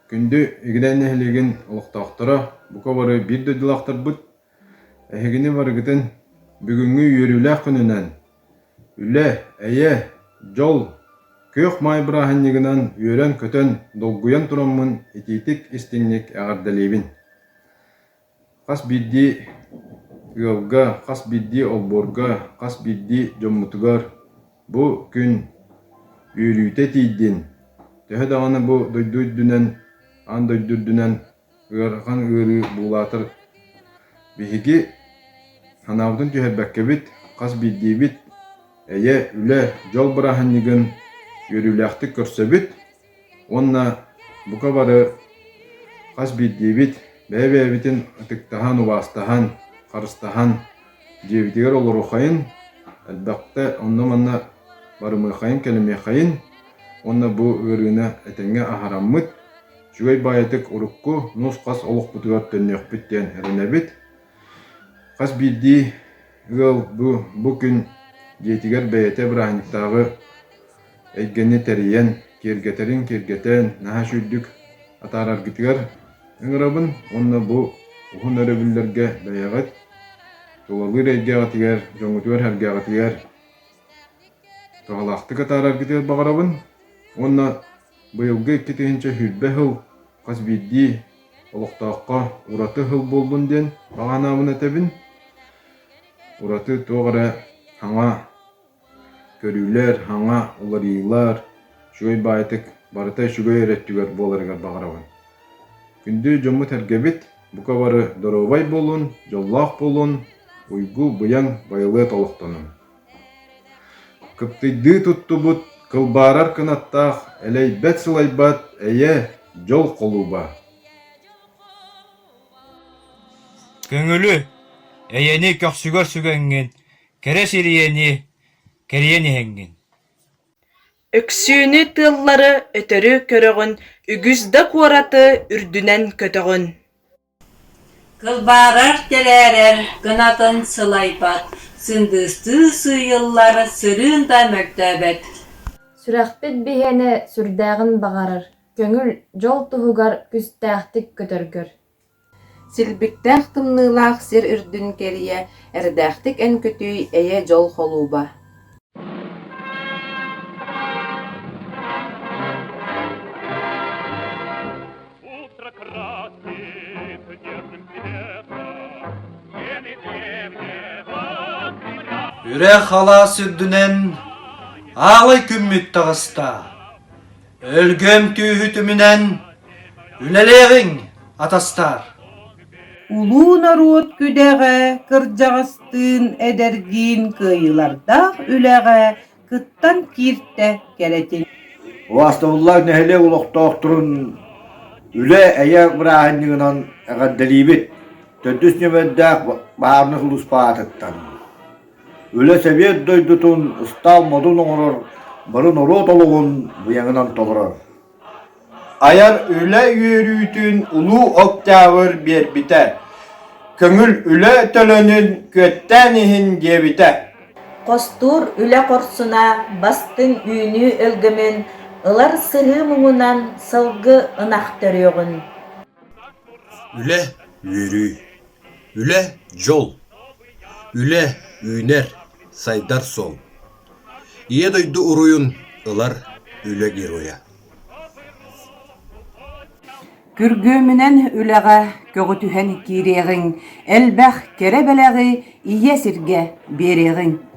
Күндү Игидэй нэһилиэгин олохтоохторо, бука бары биир дойдулаахтарбыт, эһигини барыгытын бүгүҥҥү үөрүүлээх күнүнэн, үлэ, эйэ, дьол, күөх маай бырааһынньыгынан үөрэн-көтөн, долгуйан тураммын итиитик-истиҥник эҕэрдэлиибин! Хас биирдии ыалга, хас биирдии олбуорга, хас биирдии дьоммутугар бу күн үөрүүтэ тиийдин, төһө даҕаны бу дойду үрдүнэн, аан дойду үрдүнэн ыарахан ыарыы буулаатар биһиги санаабытын түһэрбэккэбит, хас биирдиибит эйэ, үлэ, дьол бырааһынньыгын үөрүүлээхтик көрсөбүт Уонна бука бары хас биирдиибит бэйэ-бэйэбитин ытыктаһан, убаастаһан, харыстаһан дьиэбитигэр олоруоххайын, элбэхтэ онно-манна барымыаххайын, кэлимиэххэйин уонна бу ыарыыны этэҥҥэ аһараммыт, үчүгэй баайытык урукку нус-хас олохпутугар төннүөхпүт диэн эрэнэбит. Хас биирдии ыал бу, бу күн дьиэтигэр бэйэтэ бырааһынньыктааҕы эйгэни тэрийэн, киэргэтэрин киэргэтэн, наһаа үчүгэйдик атаараргытыгар ыҥырабын уонна бу уһун өрөбүллэргэ бэйэҕит тулалыыр эйгэҕитигэр, дьоҥҥутугар-сэргэҕитигэр туһалаахтык атаараргытыгар баҕарабын уонна быйылгы 2020 сыл хас биирдии олохтооххо ураты сыл буоллун диэн баҕа санаабын этэбин. Ураты туох эрэ саҥа Көрүүлэр, саҥа уларыйыылар, үчүгэй баайытык барыта үчүгэй эрэ өттүгэр буоларыгар баҕарабын. Күндү дьоммут-сэргэбит, бука бары доруобай буолун, дьоллоох буолун, уйгу-быйаҥ байылыат олохтонун. Кыптыйдыы туттубут кылбаарар кынаттаах, элэйбэт-сылайбат эйэ, дьол холууба. Көҥүлү, эйэни көхсүгэр сүгэҥҥин, кэрэ сирийэни кэрийэн иһэҥҥин Өксүүнү тыаллары өтөрү көрөҕүн, үгүс да куораты үрдүнэн көтөҕүн Кылбаарар тэлээрэр кынатын сылайбат, сындыыстыы сыыйыллар сырыын да мөлтөөбөт. Сүрэхпит биһиэнэ сүрдээҕин баҕарар, көҥүл, дьол туһугар күстээхтик көтөргөр Силбиктээх тымныылаах сир үрдүн кэрийэ, эрдээхтик эн көтүүй эйэ-дьол холууба Үрэх алаас үрдүнэн аалай күммүт таҕыста. Өлгөм түүһү түмүнэн үлэлиэҕиҥ, атастаар! Улуу норуот күдэҕэ кырдьаҕастыын, эдэрдиин кыайыылардаах үлэҕэ кыттан кииртэ кэрэтин. Убаастабыллаах нэһилиэк олохтоохторун үлэ эйэ бырааһынньыгынан эҕэрдэлиибит! Төрдүс нүөмэрдээх баһаарынай сулууспа аатыттан. Үлэ сэбиэт дойдутун ыстаал модун оҥорор, бары норуот олоҕун быйаҥынан толорор. Айар үлэ үөрүүтүн Улуу Октябрь биэрбитэ, көҥүл үлэ төлөнүн күөттээн иһин диэбитэ. Хостуур үлэ хорсуна бастыҥ үүнүү өлгөмүн ылар сыһыы муҥунан сылгы ынах төрүөҕүн. Үлэ үөрүү Үлэ – дьол, үлэ – үүнэр, сайдар суол. Ийэ дойду уруйун ылар үлэ геройа. Күргүөмүнэн үлэҕэ көҕүтүһэн киириэҕиҥ, элбэх кэрэ бэлэҕи ийэ сиргэ биэриэҕиҥ.